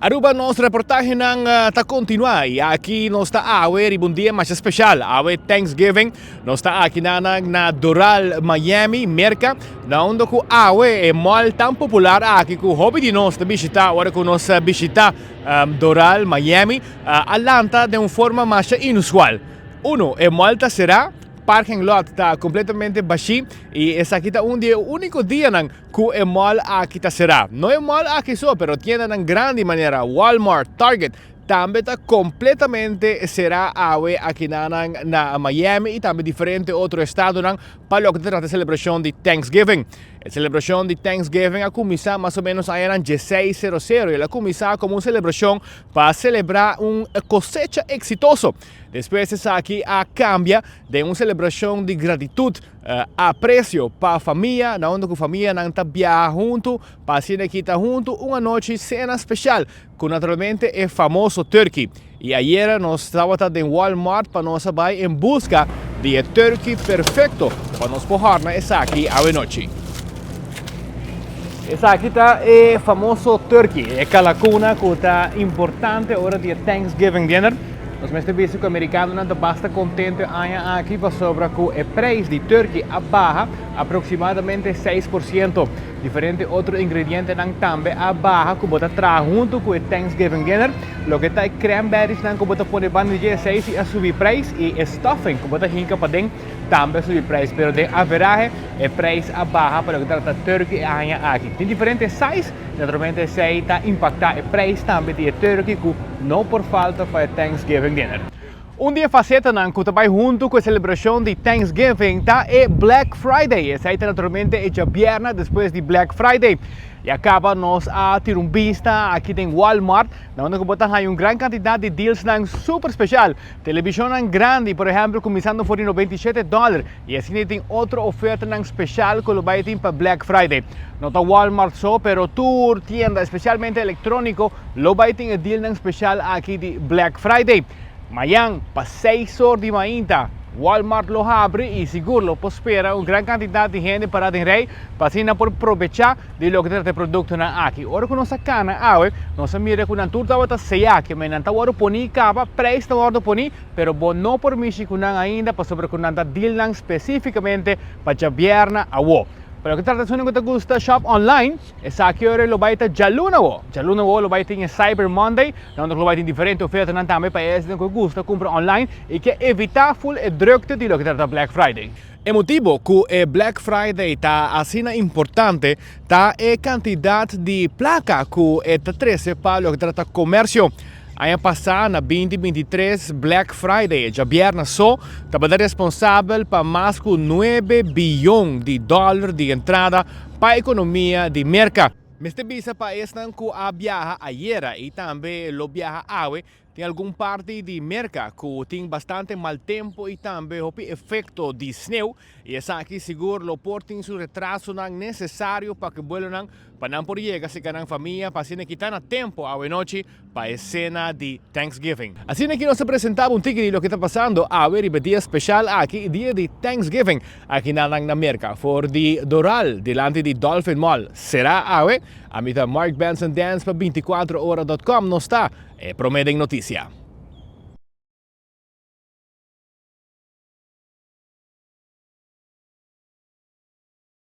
Aruba nos reportahenan ta continua y aki nos ta awe riba un dia masha special, awe Thanksgiving. Nos ta aki na na Doral, Miami, Merca, na unda cu awe e mall tan popular aki cu hopi di nos ta bishita ora cu nos bishita Doral, Miami, a lanta den un forma masha inusual. Uno, e mall ta cera, parking lot ta completamente bashi y esaki ta un di e unico dianan Ku e mall aki ta será. No e mall aki so, pero tiendanan grandi manera Walmart, Target tambe ta kompletamente será awe akinanan na Miami i tambe diferente otro estadonan pa loke ta trata e selebrashon di Thanksgiving. E selebrashon di Thanksgiving a kuminsá mas o ménos añanan dieseis sero sero i el a kuminsá komo un selebrashon pa selebrá un kosecha eksitoso. Despues esaki a kambia den un selebrashon di gratitut. Aprecio pa famia, na unda cu famianan ta biaha hunto pa asina kita hunto un anochi cena special cu naturalmente e famoso turkey. Y ayera nos tabata den Walmart pa nos a bay en busca di e turkey perfecto pa nos por horna esaki awenochi. Esaki ta e famoso turkey, e kalakuna cu ta importante ora di e Thanksgiving dinner. Nos mester bisa cu americanonan ta basta contento e aña aki pasobra cu e prijs di turkey a baha aproximadamente 6%. Diferente otro ingredientenan tambe a baha cu bo ta traha hunto cu e Thanksgiving dinner. Loke ta e cranberriesnan cu bo ta pone banda di dje esey si a subi prijs y e stuffing cu bo ta hinca paden tambe a subi prijs. Pero den averahe e prijs a baha pa loke ta trata turkey e aña aki. Tin diferente size. Naturalmente esei ta impaktá e preis tambe di e turkey ku no por falta pa e Thanksgiving dinner. Un di e fasetanan ku ta bai huntu ku e selebrashon di Thanksgiving ta e Black Friday. Esei ta naturalmente e djabièrnè despues di Black Friday. Ya kaba nos a tira un bista aki den Walmart, na unda ku bo ta haña un gran kantidat di dealsnan super speshal. Televishonnan grandi, por ehèmpel, kuminsando for di 97 dòler. I asina tin otro ofertanan special cu lo bay tin pa Black Friday. No ta Walmart so, pero tur tienda, especialmente electronico, lo bay tin e dealnan special aki di Black Friday. Mayan, pa seis or di mainta, Walmart lo habri y sigur lo por spera un gran cantidad di hende para den rij pa asina por probecha di loke ta trata e productonan aki. Ora cu nos a cana awe, nos a mira cu nan tur tabata seya, ke men nan ta wordo poni caba, prijs ta wordo poni, Pero bo no por mishi ku nan ainda pasobra ku nan ta deal nan spesífikamente pa djabièrnè awo. Pa loke trata esun ku ta gusta shop online, esaki ora lo bai ta djaluna awo. Djaluna awo lo bai tin e Cyber Monday, na unda ku lo bai tin diferente ofertanan tambe pa esnan ku gusta kumpra online i ke evitá ful e drukte di loke trata Black Friday. E motibu ku e Black Friday ta asina importante ta e kantidat di plaka ku e ta trese pa loke trata komersio. Aña pasá na 2023 Black Friday, e djabièrnè so, tabata responsabel pa mas ku nuebe biyon di dòler di entrada pa ekonomia di Merka. Mester bisa pa esnan ku a biaha ayera i tambe lo biaha awe, tin algun parti di Merka ku tin bastante mal tempu i tambe hopi efekto di sneu i esaki sigur lo por tin su retrasonan nesesario pa ku buelonan pa nan por yega serka nan famia pa asina kita na tempu awenochi pa e sena di Thanksgiving. Asina ki nos ta presenta bo un tiki di loke ta pasando awe riba e dia special aki, e dia di Thanksgiving aki na nan na Merka. For di Doral dilanti di Dolphin Mall sera awe. Ami ta Mark Benson Dance pa 24ora.com. Nos ta e prome den noticia.